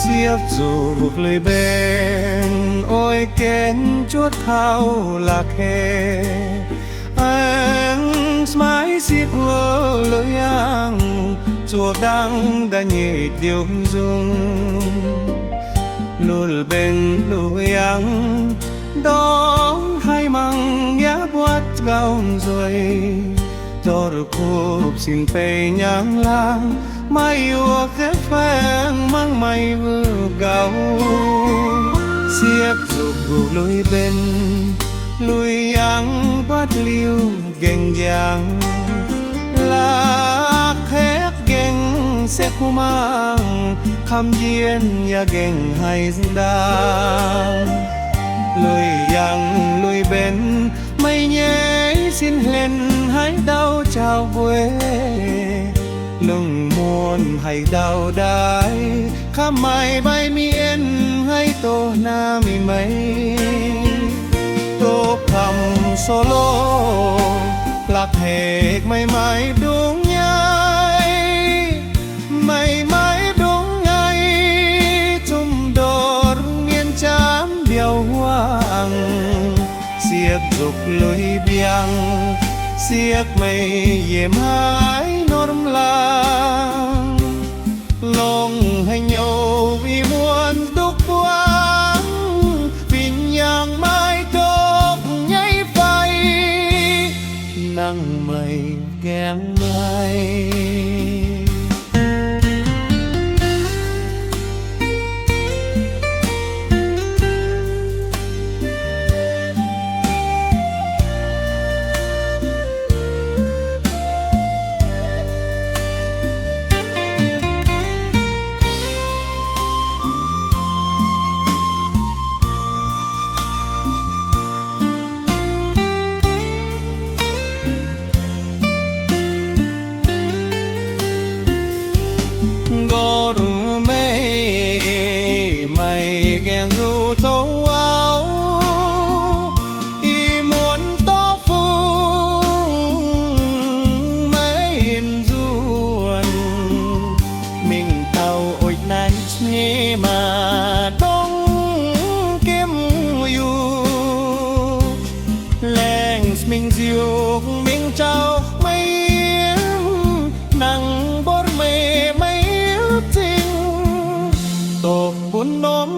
Siepv zuqc lui mbenc oix gaengh juotv taux la'kheiv, aengx maiv sipv wuov lui yangh, zuov dangh da'nyeic diuh nzung. Lui mbenc lui yangh ndorm haiz mangc yaac buatc gauh nzueic, dorh kupv sin beiv nyangx laangh, maiv yuoqc zepv faengx mangc maiv wuov gauh. Siepv zuqc lui mbenc lui yangh buatc liuz gengh njang, la'kheiv gengh sekv kuv mangc, kamv jien yaac gengh haiz ndaangc. Lui yangh lui mbenc meih nyei sin hlen haiz ndau jaaux mbueiz, lungh muonz haiz ndau ndaix, kamv maaih maiv mienh haiz doh naamh meih. Doh kamv sou loh, la'kheiv meih maiv dungx nyaiv, meih maiv dungx nyaiv, zungv ndortv mienh jaamv mbiauz huaangx. Siepv zuqc lui mbiangh, siepv meih yiem haaix norm laangh, longc haaix nyungc ih muonz duqv buangv, fin-yangh maiv ndortv nyaiv fai, nangh meih gaengh maaih. Nqortv meih, meih gaengh nzuqc zoux auv, ih muonz dorv fungx maiv nzuonx, mingh taux oix naaiv nyei maa dongh gemh yuh. Laengz mingh nziuc mingh jauv maiv yiem, nangh mbotv meih maiv zingh, doqc bun norm